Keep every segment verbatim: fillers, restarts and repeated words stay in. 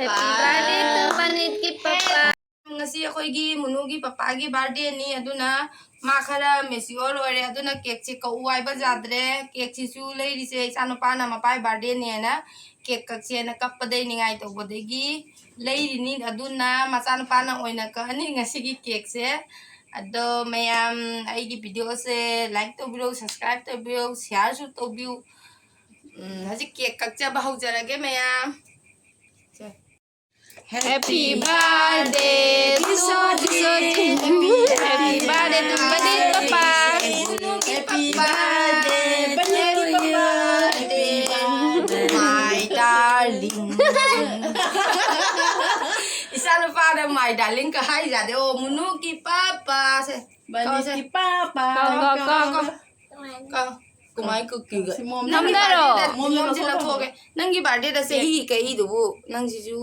Happy birthday to ꯃꯅꯤꯠꯀꯤ ꯄꯄꯥ꯫ ꯉꯁꯤ ꯑꯩꯈꯣꯏꯒꯤ ꯃꯨꯅꯨꯒꯤ ꯄꯄꯥꯒꯤ birthdayꯅꯤ, ꯑꯗꯨꯅ ꯃꯥ ꯈꯔ mature ꯑꯣꯏꯔꯦ, ꯑꯗꯨꯅ cakeꯁꯦ ꯀꯛꯎ ꯍꯥꯏꯕ ꯌꯥꯗ꯭ꯔꯦ꯫ Cakeꯁꯤꯁꯨ ꯂꯩꯔꯤꯁꯦ ꯏꯆꯥꯅꯨꯄꯥꯅ ꯃꯄꯥꯒꯤ birthdayꯅꯦꯅ cake ꯀꯛꯁꯦꯅ ꯀꯞꯄꯗꯩ ꯅꯤꯡꯉꯥꯏ ꯇꯧꯕꯗꯒꯤ ꯂꯩꯔꯤꯅꯤ, ꯑꯗꯨꯅ ꯃꯆꯥꯅꯨꯄꯥꯅ ꯑꯣꯏꯅ ꯀꯛꯑꯅꯤ ꯉꯁꯤꯒꯤ cakeꯁꯦ꯫ ꯑꯗꯣ ꯃꯌꯥꯝ ꯑꯩꯒꯤ videoꯁꯦ like ꯇꯧꯕꯤꯔꯣ, subscribe ꯇꯧꯕꯤꯔꯣ, shareꯁꯨ ꯇꯧꯕꯤꯌꯨ꯫ ꯎꯝ, ꯍꯧꯖꯤꯛ cake ꯀꯛꯆꯕ ꯍꯧꯖꯔꯒꯦ ꯃꯌꯥꯝ꯫ Happy birthday to you. Happy birthday to Manit ꯄꯄꯥ꯫ Happy birthday, ꯃꯅꯤꯠꯀꯤ ꯄꯄꯥ꯫ My darling꯫ ꯏꯆꯥ ꯅꯨꯄꯥꯗ my darling ꯀ ꯍꯥꯏ ꯌꯥꯗꯦ꯫ ꯑꯣ, ꯃꯨꯅꯨꯒꯤ ꯄꯄꯥꯁꯦ꯫ ꯃꯅꯤꯠꯀꯤ ꯄꯄꯥ꯫ ꯀꯧ, ꯀꯧ, ꯀꯧ, ꯀꯧ꯫ ꯀꯧ꯫ ꯀꯃꯥꯏ ꯀꯛꯀꯦꯒ? ꯁꯤ ꯃꯣꯝ ꯅꯪꯒꯤ ꯅꯝꯗꯔꯣ? Birthdayꯗ ꯃꯣꯝ ꯃꯣꯝꯁꯦ ꯂꯧꯊꯣꯛꯀꯣ꯫ ꯂꯧꯊꯣꯛꯑꯒꯦ꯫ ꯅꯪꯒꯤ birthdayꯗ ꯆꯍꯤ ꯀꯛꯏꯗꯨꯕꯨ ꯅꯪꯁꯤꯁꯨ꯫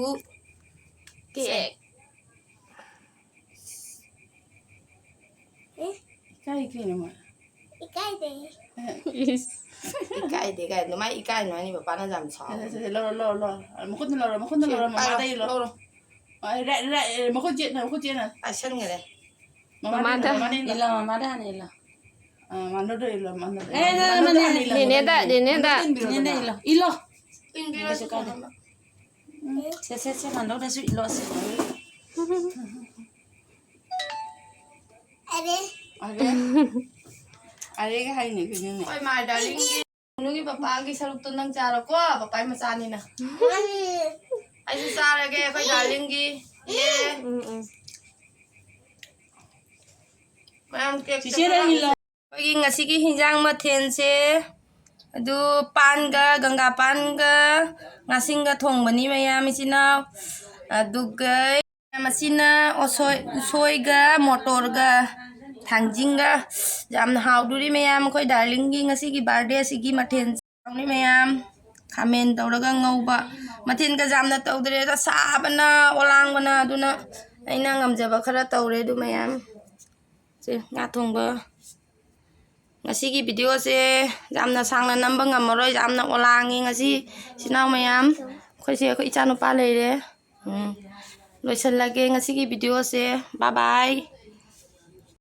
Cake꯫ ꯏꯀꯥꯏ ꯀꯩꯅꯣ ꯃꯥ? ꯏꯀꯥꯏꯗꯦ꯫ ꯏꯁ꯫ ꯏꯀꯥꯏꯗꯦ ꯀꯥꯏꯅ꯫ ꯃꯥ ꯏꯀꯥꯏꯅꯣ ꯍꯥꯏꯅꯤ, ꯄꯄꯥꯅ ꯌꯥꯝ ꯁꯥꯎ꯫ ꯁꯦ, ꯁꯦ, ꯁꯦ, ꯂꯧꯔꯣ, ꯂꯧꯔꯣ, ꯂꯧꯔꯣ꯫ ꯃꯈꯨꯠꯅ ꯂꯧꯔꯣ, ꯃꯈꯨꯠꯅ ꯁꯤ, ꯂꯧꯔꯣ, ꯄꯥꯏꯔꯣ, ꯃꯃꯥꯗꯒꯤ ꯂꯧꯔꯣ꯫ ꯂꯧꯔꯣ꯫ ꯑ, ꯔꯥꯏꯠ, ꯔꯥꯏꯠ, ꯑꯦ, ꯃꯈꯨꯠ ꯆꯦꯠꯅ, ꯃꯈꯨꯠ ꯆꯦꯠꯅ꯫ ꯄꯥꯏꯁꯟꯈꯔꯦ꯫ ꯃꯃꯥꯗ ꯃꯃꯥꯗ꯫ ꯏꯜꯂꯣ꯫ ꯏꯜꯂꯣ, ꯃꯃꯥꯗ ꯍꯥꯟꯅ ꯏꯜꯂꯣ꯫ ꯑ, ꯃꯥꯟꯗꯣꯗꯣ ꯏꯜꯂꯣ, ꯃꯥꯟꯗꯣꯗꯣ꯫ ꯑꯦ, ꯅꯦ, ꯅꯦ, ꯃꯥꯟꯗꯣꯗ ꯅꯦ, ꯍꯥꯟꯅ ꯏꯜꯂꯣ, ꯅꯦꯅꯦꯗ, ꯃꯥꯟꯗꯣꯗ꯫ ꯅꯦꯅꯦꯗ꯫ ꯃꯥꯟꯗꯣꯗ ꯏꯟꯕꯤꯔꯣꯗꯅ꯫ ꯅꯦꯅꯦ ꯏꯜꯂꯣ꯫ ꯏꯜꯂꯣ꯫ ꯏꯟꯕꯤꯔꯣ꯫ ꯀꯩꯁꯨ ꯀꯥꯏꯗꯦ꯫ ꯎꯝ꯫ ꯁꯦ, ꯁꯦ, ꯁꯦ, ꯃꯥꯟꯗꯣꯗꯁꯨ ꯏꯜꯂꯣ, ꯁꯦ꯫ ꯑꯔꯦ꯫ ꯑꯔꯦ꯫ ꯑꯔꯦꯒ ꯍꯥꯏꯅꯦ, ꯀꯩꯅꯣꯅꯦ꯫ ꯍꯣꯏ, my darlingꯒꯤ ꯃꯅꯨꯡꯒꯤ ꯄꯄꯥꯒꯤ ꯁꯔꯨꯛꯇꯣ ꯅꯪ ꯆꯥꯔꯣꯀꯣ, ꯄꯄꯥꯒꯤ ꯃꯆꯥꯅꯤꯅ꯫ ꯑꯩꯁꯨ ꯆꯥꯔꯒꯦ, ꯑꯩꯈꯣꯏ darlingꯒꯤ꯫ ꯌꯦ꯫ ꯎꯝ, ꯎꯝ꯫ ꯃꯌꯥꯝ cake ꯆꯤꯆꯦ ꯆꯠꯊꯣꯛꯑꯒ ꯔꯥꯅꯤ ꯂꯥꯎ꯫ ꯑꯩꯈꯣꯏꯒꯤ ꯉꯁꯤꯒꯤ ꯍꯤꯟꯖꯥꯡ ꯃꯊꯦꯜꯁꯦ ꯑꯗꯨ ꯄꯥꯟꯒ, ꯒꯪꯒꯥ ꯄꯥꯟꯒ, ꯉꯥꯁꯤꯡꯒ ꯊꯣꯡꯕꯅꯤ ꯃꯌꯥꯝ ꯏꯆꯤꯟ ꯏꯅꯥꯎ꯫ ꯑꯗꯨꯒ ꯃꯁꯤꯅ ꯎꯁꯣꯏ, ꯎꯁꯣꯏꯒ, ꯃꯣꯇꯣꯔꯒ, ꯊꯥꯡꯖꯤꯡꯒ꯫ ꯌꯥꯝꯅ ꯍꯥꯎꯗꯣꯔꯤ ꯃꯌꯥꯝ, ꯑꯩꯈꯣꯏ darlingꯒꯤ ꯉꯁꯤꯒꯤ birthdayꯁꯤꯒꯤ ꯃꯊꯦꯜ ꯍꯥꯎꯅꯤ ꯃꯌꯥꯝ꯫ ꯈꯥꯃꯦꯟ ꯇꯧꯔꯒ ꯉꯧꯕ꯫ ꯃꯊꯦꯜꯒ ꯌꯥꯝꯅ ꯇꯧꯗ꯭ꯔꯦꯗ, ꯁꯥꯕꯅ ꯑꯣꯂꯥꯡꯕꯅ, ꯑꯗꯨꯅ ꯑꯩꯅ ꯉꯝꯖꯕ ꯈꯔ ꯇꯧꯔꯦ꯫ ꯑꯗꯨ ꯃꯌꯥꯝ ꯁꯦ, ꯉꯥ ꯊꯣꯡꯕ꯫ ꯉꯁꯤꯒꯤ videoꯁꯦ ꯌꯥꯝꯅ ꯁꯥꯡꯅ ꯅꯝꯕ ꯉꯝꯃꯔꯣꯏ, ꯌꯥꯝꯅ ꯑꯣꯂꯥꯡꯉꯤ ꯉꯁꯤ ꯏꯆꯤꯟ ꯏꯅꯥꯎ ꯃꯌꯥꯝ꯫ ꯑꯩꯈꯣꯏꯁꯦ ꯑꯩꯈꯣꯏ ꯏꯆꯥꯅꯨꯄꯥ ꯂꯩꯔꯦ꯫ ꯎꯝ꯫ ꯂꯣꯏꯁꯤꯜꯂꯒꯦ ꯉꯁꯤꯒꯤ videoꯁꯦ꯫ Bye bye꯫